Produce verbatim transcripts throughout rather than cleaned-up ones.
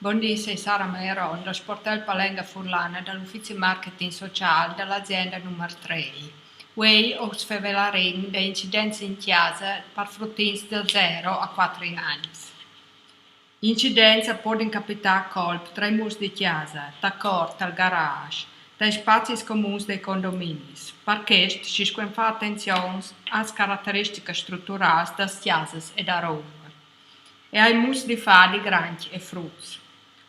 Bundì, sei Sara Mairon dal sportel Palenga Furlana dal ufizi marketing social da la azienda numar trei. Uei us fevelarìn da incidents in cjasa par frutins da zero a quater agns. Incidents a podin capitar a colp trai murs di cjasa, ta cort, tal garage, tai spazis comuns dai condominis. Par chest schi scuem far attenzions als carateristicas strutturals das cjasas e da roba e ai muts di far di grancj e fruts.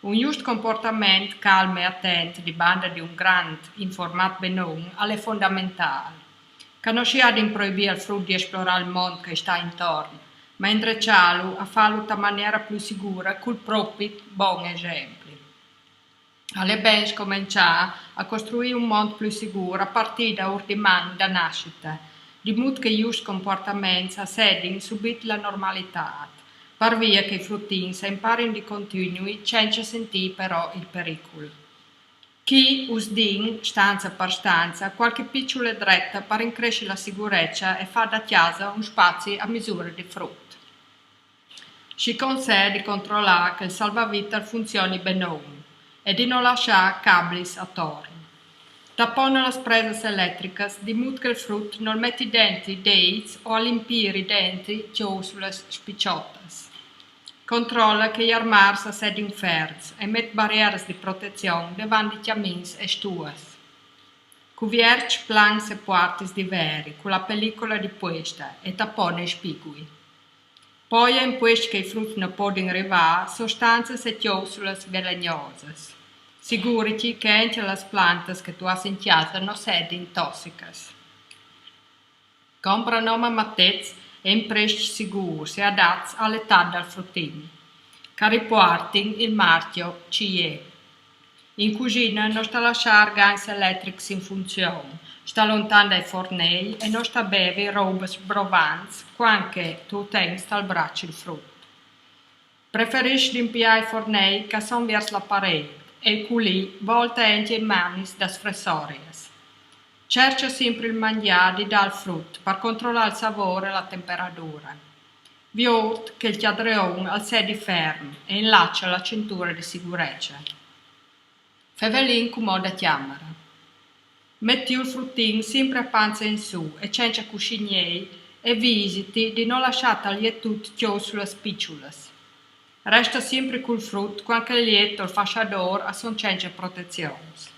Un just comportament calm e attent di banda di un grand informat benon al è fondamental. Ca no schi adin proibir al frut di esplorar il mond che sta intorn, ma indrechalu a farlu ta maniera plü sigura cul propi bon esempli. Al è ben scomençar a costruir un mond plü sigur a partir da urdimagn da nascita, di mut che i just comportaments a sedin subit la normalitad, par via che i frutins a imparin di continui, cence sentir però il pericul. Chi us din, stanza par stanza, qualche piçula dretta par incresci la sigurecia e far da cjasa un spazi a misura di frut. Schi consè di controllar che il salvavita al funzioni benon e di no laschar cablis atorn. Tapona las presas eletricas di mut che il frut nol metti denti deits o al impiri denti cjou su las spiciotas. Controlla che i armars a sedin ferms e met barrieras di protezion devant di cjamins e stuas. Cuviertsch plancs e puartis di veri cu la pellicola di puesta e tapona i spigui. Poia in puest che i fruts no podin rivar sostanzas e cjous su las velegnosas. Siguriti che encja las plantas che tu has in cjasa no sedin tossicas. Compra noma matez e imprescj sigurs e adats a l'etad dal frutin, ca ripuartin il marchio C E. In cuschina no sta laschar gagns eletrics in funzion, sta lontan dai fornei e no sta bevi roubas brovants cuant che tu tens tal bratsch il frut. Preferisc d'impiar i fornei ca son viers la paret e culì volta encja i manis das fressorias. Cercha simpri il mangiar di dar al frut par controllar il savor e la temperadura. Viôt che il cjadreon al sedi ferm e inlacia la cintura di sigurecia. Fevelin cumò da cjamara. Met tiu il frutin simpri a panza in su e cencja cuscignei e visiti di no laschar tal lietut cjous su las piçulas. Resta simpri cul frut cuant che il liet o il faschador a son cencja protezions.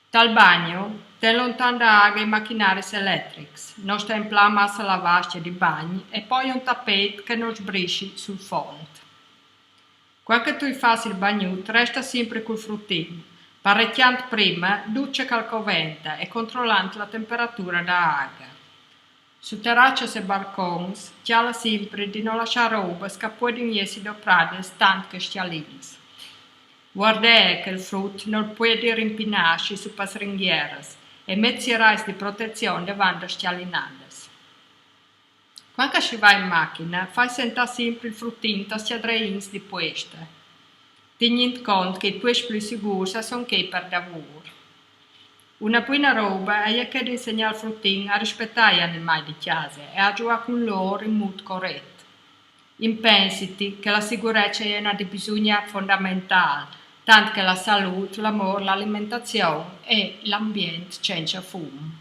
Tal bagno, ten lontan da aga i machinaris eletrics, no sta emplar massa la vastia di bagn e poia un tapet che nol sbrischi sul fond. Cuant che tu i fas il bagnut, resta simpri cul frutin, parecjant prima dut ce ch'al coventa e controllant la temperatura da aga. Su terracias e balcons, cjala simpri di no laschar roubas ch'a puedin jessi dopradas tant che s-cjalins. Guardea che il frut nol puedi rimpinaschi su pasringhieras e met sierais di protezion devant das cjalinadas. Cuant ch'a schi va in machina, fai sentar simpri il frutin tas cjadreins di puesta, tignint cont che i puescj plü sigurs a son chei per davur. Una buina rouba a è chea d'insegnar al frutin a rispettar i animai di cjasa e a giugar cun lur in mut coret. Impensiti che la sigurecia a è üna dibisugna fondamental, tant che la salud, l'amur, l'alimentazion e l'ambient cencja fum.